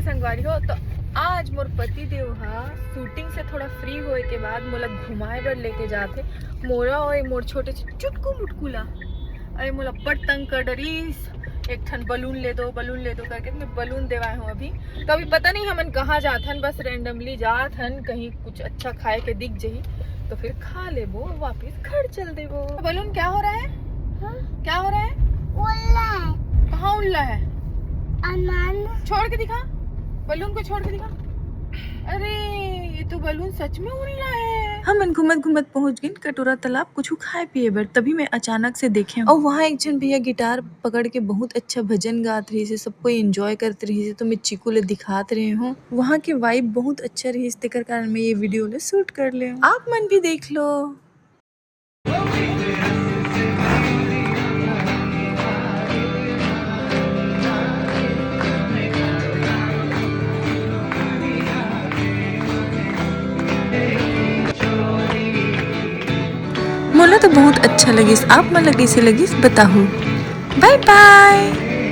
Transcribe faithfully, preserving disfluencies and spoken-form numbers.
संगवारी हो, तो आज मोर पति देव हा शूटिंग से थोड़ा फ्री होए के बाद मोला घुमाए बर लेके जाथे। मोला और मोर छोटे से चुटकू मुटकू ला, अरे मोला बड़ तंग कर डरिस, एक ठन बलून ले दो, बलून ले दो करके। मैं बलून देवाए हूँ अभी। तो अभी पता नहीं हमन कहाँ जात हन, बस रैंडमली जात हन, कहीं कुछ अच्छा खाए के दिख जही तो फिर खा लेबो, वापस घर चल देबो। बलून, क्या हो रहा है? हाँ? क्या हो रहा है? उल्ला है। कहाँ उल्ला है? अनान। छोड़ के दिखा, बलून को छोड़ के दिखा। अरे, ये तो बलून सच में उल्ला है। हमन घूमत घूमत पहुंच गइन कटोरा तालाब कुछ खाए पिए बर। तभी मैं अचानक से देखे हूँ और वहाँ एक झन भैया गिटार पकड़ के बहुत अच्छा भजन गात रहिस हे, सब कोई एंजॉय करत रहिस हे, तो मैं चीकू ले दिखात रहे हूँ। वहाँ के वाइब बहुत अच्छा रहिस, तेकर कारण मैं ये वीडियो ले शूट कर ले हूँ। आप मन भी देख लो। मोला तो बहुत अच्छा लगिस, आप मन ला कइसे लगिस बताहू। बाय बाय।